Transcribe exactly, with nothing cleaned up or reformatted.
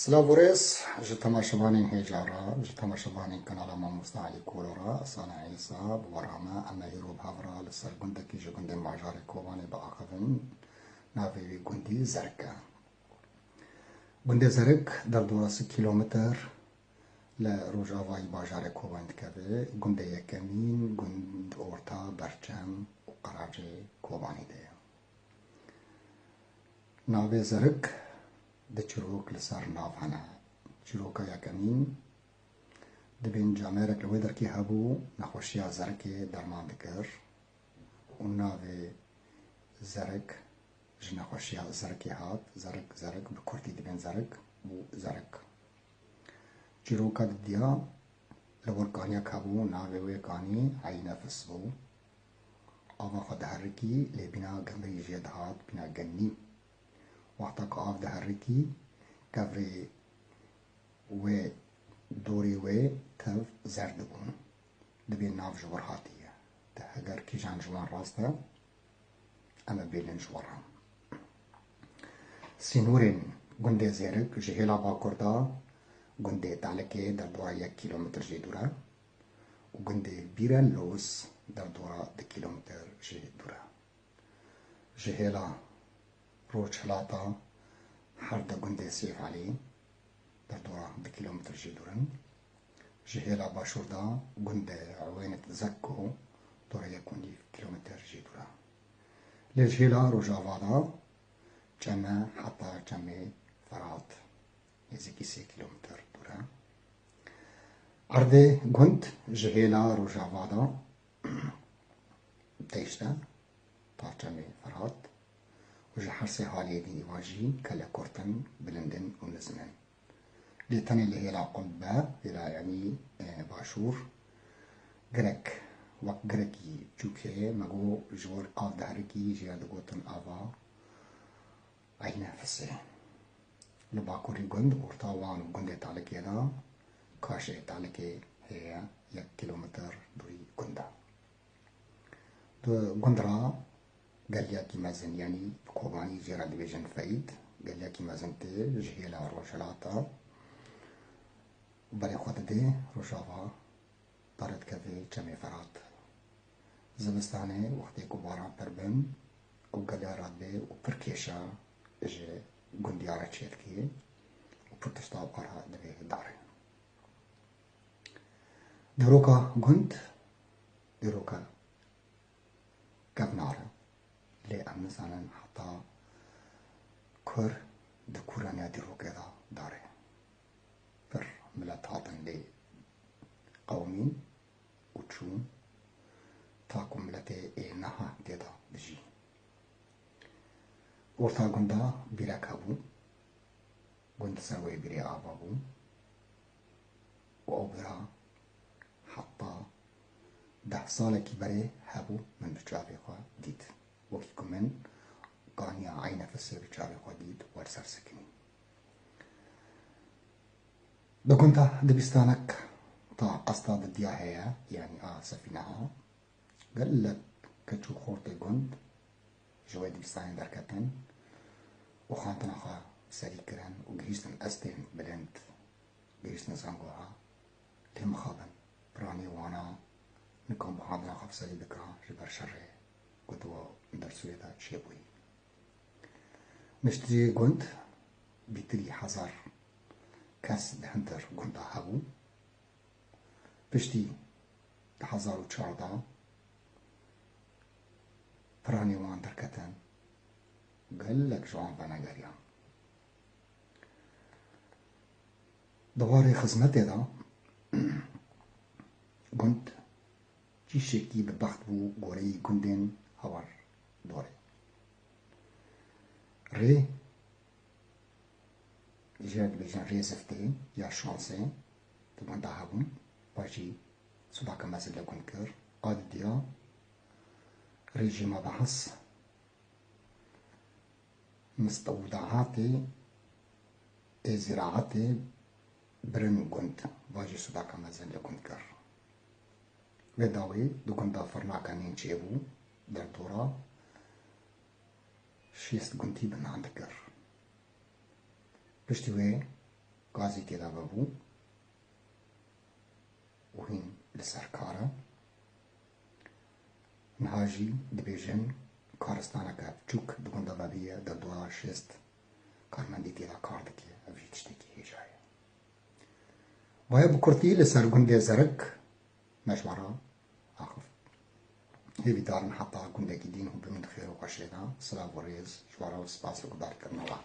Silav û rêz ji temaşevanên hêja re, ji temaşevanên kanala Mamosta Elî Kolo re, ez Sane Îsa, bi we re me, em ê hîro bi hev re li ser gundekî ji gundên bajarê Kobanê biaxivin, navê wî gundî Zerik e. Gundê Zerik derdora sî kîlometr li rojavayî bajarê Kobanê dikeve. Gundê yekemîn gund orta Berçem û Qeracê Kobanê de ye. Navê Zerik di çîrok li ser nav hene. Çîroka yekemîn, dibên camêrek li wê derkê hebû, nexweşiya Zerikê derman dikir û navê Zerik ji nexweşiya Zerikê hat. Zerik, Zerik, bi kurtî dibên Zerik û Zerik. Çîroka didiya, li wir kaniyek hebû, navê wê kanî Eynefis bû. Ava xwe diherikî, lê bîna gemrî jê dihat, bîna genî. Wexta ku av diherikî, kevirê wê, dorê wê tev zer dibûn. Dibê nav ji wir hatiye. De heger kîjan ji wan rast e, em ê bêlin ji wir re. Sînorên gundê Zêrik ji hêla bakur de gundê Talikê derdora yek kîlometr jê dûr e û gundê Bîre Los derdora du kîlometr jê dûr e. Ji hêla rojhilata her du gundê Sêfalî derdora du kîlometr jê dûr in. Ji hêla başûr de gundê Ewênit Zekko dora yek û nîv kîlometr jê dûr e. Lê ji hêla rojava de çem e heta çemê Ferat nêzîkî sê kîlometr dûr e. Erdê gund ji hêla rojava de têşt e ta çemê Ferat û ji her sê haliyê din îva jî kele kurt in, bilind in û nizm in. Lê tenê li hêla qund be, hêla, yanî, e, başûr, girek, wek girekî çûk heye, me got ji wir av diherikî, jê re digotin ava Eynefisê. Li bakurî gund, orta wan û gundê Talikê de, kaşê Talikê heye, yek kîlometr dûrî gund e. Di gund re geliyekî mezin, yanî bi Kobanî jê re dibêjin Feyd, geliyekî mezin tê ji hêla rojhilata û berê xwe didê rojava, dare dikeve çemê Ferat. Zivistanê wextê ku baran pir bin, ew geliya re dibê û pir kêşa ji gundiya re çêdikê û pir tişta bi xwe re dibê darê. Dîroka gund, dîroka kevnar e. Lê em nizanin heta kur di kûraniya dîrokê de darê. Pir milet hatin lê qewimîn û çûn, ta ku miletê ê niha tê de dijî. Orta gunda bîrek hebû. Gund ser wê bîrê ava bû û ew bira heta deh salekî berê hebû, min bi çavê xwe dît. Wekî ku min kaniya Eynefisê bi çavê xwe dît, wer ser sekinî. Di gunda dibistanek ta asta didiya heye, yanî a sefîneha. Gelek keç û xortê gund ji wê dibistanê derketin û xantina xwe serî kirin û gihîştin estên bilind, gihîştin zangoha. Lê mixabin, piranî wana nikan bi xantina xwe bi serî bika ji ber şerê ku di wan dersûyê de çêbûyî. Niştiyê gund bîtirî hezar kes di hundir gunda hebû. Piştî du hezar û çardeh piranî wan derketin, gelek ji wan venegeriyan. Di warê xizmetê de gund kîşekî bi bext bû goreyî gundên hewar dorê. Rê jê re dibêjin rê ziftê ya şansê, di gunda hebûn, pajî sûdaka mezin li gund kir. A didiya rejîma behs mistewdahatê ê ziraetê birin gund, va jî sûdaka mezin li gund kir. Vê dawî di gunda firnaka nîn çêbû, derdora şêst gundî bi nan dikir. Piştî wê gazî tê de vebû û hîn li ser kar e. Niha jî dibêjin karistaneke biçûk di gunda vebî ye, di dua şêst karmendî tê de kar dike, ev jî tiştekî hêja ye. Waya bi kurtî li ser gundê Zerik me ji we re axif. Hêvîdar in heta gundekî din hûn bimîn di xêr û xweşê de. Silav û rêz ji we re û spas li guhdar kirina we.